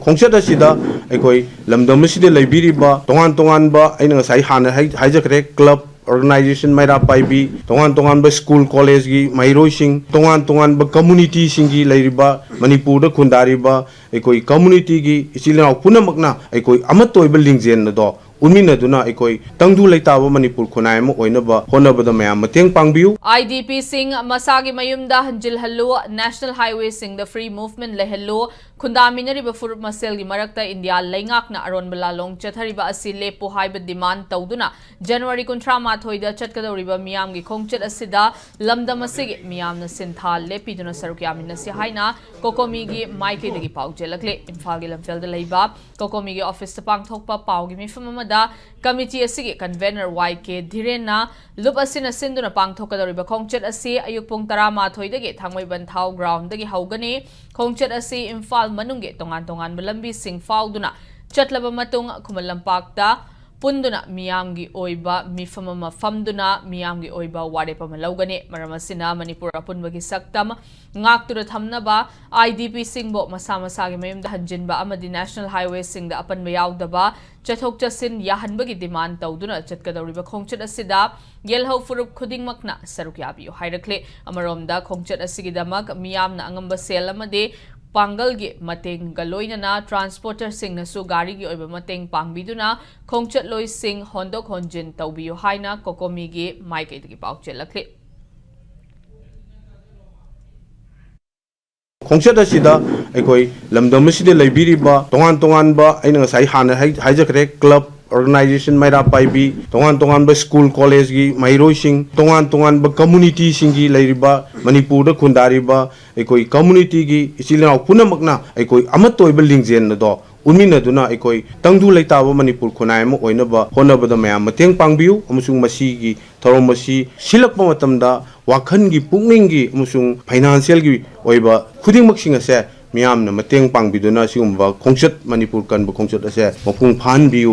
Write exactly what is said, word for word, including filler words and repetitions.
ꯈꯣꯡꯆꯠ ꯑꯁꯤꯗ ꯑꯩꯈꯣꯏ ꯂꯝꯗꯝ ꯑꯁꯤꯗ ꯂꯩꯕꯤꯔꯤꯕ ꯇꯣꯉꯥꯟ ꯇꯣꯉꯥꯟꯕ, ꯑꯩꯅ ꯉꯁꯥꯏ ꯍꯥꯟꯅ ꯍꯥꯏ-, ꯍꯥꯏꯖꯈ꯭ꯔꯦ, ꯀ꯭ꯂꯕ, ꯑꯣꯔꯒꯅꯥꯏꯖꯦꯁꯟ ꯃꯩꯔꯥ ꯄꯥꯏꯕꯤ, ꯇꯣꯉꯥꯟ ꯇꯣꯉꯥꯟꯕ ꯁ꯭ꯀꯨꯜ ꯀꯣꯂꯦꯖꯀꯤ ꯃꯍꯩꯔꯣꯏꯁꯤꯡ, ꯇꯣꯉꯥꯟ ꯇꯣꯉꯥꯟꯕ ꯀꯝꯃꯨꯅꯤꯇꯤꯁꯤꯡꯒꯤ ꯂꯩꯔꯤꯕ, ꯃꯅꯤꯄꯨꯔꯗ ꯈꯨꯟꯗꯥꯔꯤꯕ ꯑꯩꯈꯣꯏ ꯀꯝꯃꯨꯅꯤꯇꯤꯒꯤ ꯏꯆꯤꯜ ꯏꯅꯥꯎ ꯄꯨꯝꯅꯃꯛꯅ ꯑꯩꯈꯣꯏ ꯑꯃꯠꯇ ꯑꯣꯏꯕ ꯂꯤꯡꯖꯦꯜ ꯑꯗꯣ ꯎꯠꯃꯤꯟꯅꯗꯨꯅ ꯑꯩꯈꯣꯏ ꯇꯪꯗꯨ ꯂꯩꯇꯥꯕ ꯃꯅꯤꯄꯨꯔ ꯈꯨꯟꯅꯥꯏ ꯑꯃ ꯑꯣꯏꯅꯕ ꯍꯣꯠꯅꯕꯗ ꯃꯌꯥꯝ ꯃꯇꯦꯡ ꯄꯥꯡꯕꯤꯌꯨ꯫ ꯑꯥꯏ ꯗꯤ ꯄꯤꯁꯤꯡ ꯃꯁꯥꯒꯤ ꯃꯌꯨꯝꯗ ꯍꯟꯖꯤꯜꯍꯜꯂꯨ, ꯅꯦꯁꯅꯦꯜ ꯍꯥꯏꯋꯦꯁꯤꯡꯗ ꯐ꯭ꯔꯤ ꯃꯨꯚꯃꯦꯟꯠ ꯂꯩꯍꯜꯂꯨ, ꯈꯨꯟꯗꯥꯃꯤꯟꯅꯔꯤꯕ ꯐꯨꯔꯨꯞ ꯃꯁꯦꯜꯒꯤ ꯃꯔꯛꯇ ꯏꯟꯗꯤꯌꯥ ꯂꯩꯉꯥꯛꯅ ꯑꯔꯣꯟꯕ ꯂꯥꯂꯣꯡ ꯆꯠꯊꯔꯤꯕ ꯑꯁꯤ ꯂꯦꯞꯄꯨ ꯍꯥꯏꯕ ꯗꯤꯃꯥꯟ ꯇꯧꯗꯨꯅ ꯖꯅꯋꯥꯔꯤ ꯀꯨꯟꯊ꯭ꯔꯥ ꯃꯥꯊꯣꯏꯗ ꯆꯠꯀꯗꯧꯔꯤꯕ ꯃꯤꯌꯥꯝꯒꯤ ꯈꯣꯡꯆꯠ ꯑꯁꯤꯗ ꯂꯝꯗꯝ ꯑꯁꯤꯒꯤ ꯃꯤꯌꯥꯝꯅ ꯁꯤꯟꯊꯥ ꯂꯦꯞꯄꯤꯗꯨꯅ ꯁꯔꯨꯛ ꯌꯥꯃꯤꯟꯅꯁꯤ ꯍꯥꯏꯅ ꯀꯣꯀꯣꯃꯤꯒꯤ ꯃꯥꯏꯀꯩꯗꯒꯤ ꯄꯥꯎ ꯆꯦꯜꯂꯛꯂꯤ꯫ ꯏꯝꯐꯥꯜꯒꯤ ꯂꯝꯐꯦꯜꯗ ꯂꯩꯕ ꯀꯣꯀꯣꯃꯤꯒꯤ ꯑꯣꯐꯤꯁꯇ ꯄꯥꯡꯊꯣꯛꯄ ꯄꯥꯎꯒꯤ ꯃꯤꯐꯝ ꯑꯃꯗ ꯀꯃꯤꯇꯤ ꯑꯁꯤꯒꯤ ꯀꯟꯚꯦꯅꯔ ꯋꯥꯏ ꯀꯦ ꯙꯤꯔꯦꯟꯅ ꯂꯨꯞ ꯑꯁꯤꯅ ꯁꯤꯟꯗꯨꯅ ꯄꯥꯡꯊꯣꯛꯀꯗꯧꯔꯤꯕ ꯈꯣꯡꯆꯠ ꯑꯁꯤ ꯑꯌꯨꯛ ꯄꯨꯡ ꯇꯔꯥꯃꯥꯊꯣꯏꯗꯒꯤ ꯊꯥꯡꯃꯩꯕꯟ ꯊꯥꯎ ꯒ꯭ꯔꯥꯎꯟꯗꯒꯤ ꯍꯧꯒꯅꯤ꯫ ꯈꯣꯡꯆꯠ ꯑꯁꯤ ꯏꯝꯐꯥꯜ ꯃꯅꯨꯡꯒꯤ ꯇꯣꯉꯥꯟ ꯇꯣꯉꯥꯟꯕ ꯂꯝꯕꯤꯁꯤꯡ ꯐꯥꯎꯗꯨꯅ ꯆꯠꯂꯕ ꯃꯇꯨꯡ ꯈꯨꯃꯟ ꯂꯝꯄꯥꯛꯇ ꯄꯨꯟꯗꯨꯅ ꯃꯤꯌꯥꯝꯒꯤ ꯑꯣꯏꯕ ꯃꯤꯐꯝ ꯑꯃ ꯐꯝꯗꯨꯅ ꯃꯤꯌꯥꯝꯒꯤ ꯑꯣꯏꯕ ꯋꯥꯔꯦꯞ ꯑꯃ ꯂꯧꯒꯅꯤ꯫ ꯃꯔꯝ ꯑꯁꯤꯅ ꯃꯅꯤꯄꯨꯔ ꯑꯄꯨꯟꯕꯒꯤ ꯁꯛꯇꯝ ꯉꯥꯛꯇꯨꯅ ꯊꯝꯅꯕ ꯑꯥꯏ ꯗꯤ ꯄꯤꯁꯤꯡꯕꯨ ꯃꯁꯥ ꯃꯁꯥꯒꯤ ꯃꯌꯨꯝꯗ ꯍꯟꯖꯤꯟꯕ ꯑꯃꯗꯤ ꯅꯦꯁꯅꯦꯜ ꯍꯥꯏꯋꯦꯁꯤꯡꯗ ꯑꯄꯟꯕ ꯌꯥꯎꯗꯕ ꯆꯠꯊꯣꯛ ꯆꯠꯁꯤꯟ ꯌꯥꯍꯟꯕꯒꯤ ꯗꯤꯃꯥꯟ ꯇꯧꯗꯨꯅ ꯆꯠꯀꯗꯧꯔꯤꯕ ꯈꯣꯡꯆꯠ ꯑꯁꯤꯗ ꯌꯦꯜꯍꯧ ꯐꯨꯔꯨꯞ ꯈꯨꯗꯤꯡꯃꯛꯅ ꯁꯔꯨꯛ ꯌꯥꯕꯤꯌꯨ ꯍꯥꯏꯔꯛꯂꯤ꯫ ꯑꯃꯔꯣꯝꯗ ꯈꯣꯡꯆꯠ ꯑꯁꯤꯒꯤꯗꯃꯛ ꯃꯤꯌꯥꯝꯅ ꯑꯉꯝꯕ ꯁꯦꯜ ꯑꯃꯗꯤ ꯄꯥꯡꯒꯜꯒꯤ ꯃꯇꯦꯡꯒ ꯂꯣꯏꯅꯅ ꯇ꯭ꯔꯥꯟꯁꯄꯣꯔꯇꯔꯁꯤꯡꯅꯁꯨ ꯒꯥꯔꯤꯒꯤ ꯑꯣꯏꯕ ꯃꯇꯦꯡ ꯄꯥꯡꯕꯤꯗꯨꯅ ꯈꯣꯡꯆꯠꯂꯣꯏꯁꯤꯡ ꯍꯣꯟꯗꯣꯛ ꯍꯣꯟꯖꯤꯟ ꯇꯧꯕꯤꯌꯨ ꯍꯥꯏꯅ ꯀꯣꯀꯣꯃꯤꯒꯤ ꯃꯥꯏꯀꯩꯗꯒꯤ ꯄꯥꯎ ꯆꯦꯜꯂꯛꯂꯤ꯫ ꯈꯣꯡꯆꯠ ꯑꯁꯤꯗ ꯑꯩꯈꯣꯏ ꯂꯝꯗꯝ ꯑꯁꯤꯗ ꯂꯩꯕꯤꯔꯤꯕ ꯇꯣꯉꯥꯟ ꯇꯣꯉꯥꯟꯕ, ꯑꯩꯅ ꯉꯁꯥꯏ ꯍꯥꯟꯅ ꯍꯥꯏ-, ꯍꯥꯏꯖꯈ꯭ꯔꯦ, ꯀ꯭ꯂꯕ, ꯑꯣꯔꯒꯅꯥꯏꯖꯦꯁꯟ ꯃꯩꯔꯥ ꯄꯥꯏꯕꯤ, ꯇꯣꯉꯥꯟ ꯇꯣꯉꯥꯟꯕ ꯁ꯭ꯀꯨꯜ ꯀꯣꯂꯦꯖꯀꯤ ꯃꯍꯩꯔꯣꯏꯁꯤꯡ, ꯇꯣꯉꯥꯟ ꯇꯣꯉꯥꯟꯕ ꯀꯝꯃꯨꯅꯤꯇꯤꯁꯤꯡꯒꯤ ꯂꯩꯔꯤꯕ, ꯃꯅꯤꯄꯨꯔꯗ ꯈꯨꯟꯗꯥꯔꯤꯕ ꯑꯩꯈꯣꯏ ꯀꯝꯃꯨꯅꯤꯇꯤꯒꯤ ꯏꯆꯤꯜ ꯏꯅꯥꯎ ꯄꯨꯝꯅꯃꯛꯅ ꯑꯩꯈꯣꯏ ꯑꯃꯠꯇ ꯑꯣꯏꯕ ꯂꯤꯡꯖꯦꯜ ꯑꯗꯣ ꯎꯠꯃꯤꯟꯅꯗꯨꯅ ꯑꯩꯈꯣꯏ ꯇꯪꯗꯨ ꯂꯩꯇꯥꯕ ꯃꯅꯤꯄꯨꯔ ꯈꯨꯟꯅꯥꯏ ꯑꯃ ꯑꯣꯏꯅꯕ ꯍꯣꯠꯅꯕꯗ ꯃꯌꯥꯝ ꯃꯇꯦꯡ ꯄꯥꯡꯕꯤꯌꯨ, ꯑꯃꯁꯨꯡ ꯃꯁꯤꯒꯤ ꯊꯧꯔꯝ ꯑꯁꯤ ꯁꯤꯜꯂꯛꯄ ꯃꯇꯝꯗ ꯋꯥꯈꯜꯒꯤ, ꯄꯨꯛꯅꯤꯡꯒꯤ ꯑꯃꯁꯨꯡ ꯐꯥꯏꯅꯥꯟꯁꯤꯌꯦꯜꯒꯤ ꯑꯣꯏꯕ ꯈꯨꯗꯤꯡꯃꯛꯁꯤꯡ ꯑꯁꯦ ꯃꯤꯌꯥꯝꯅ ꯃꯇꯦꯡ ꯄꯥꯡꯕꯤꯗꯨꯅ ꯑꯁꯤꯒꯨꯝꯕ ꯈꯣꯡꯆꯠ, ꯃꯅꯤꯄꯨꯔ ꯀꯟꯕ ꯈꯣꯡꯆꯠ ꯑꯁꯦ ꯃꯄꯨꯡ ꯐꯥꯍꯟꯕꯤꯌꯨ꯫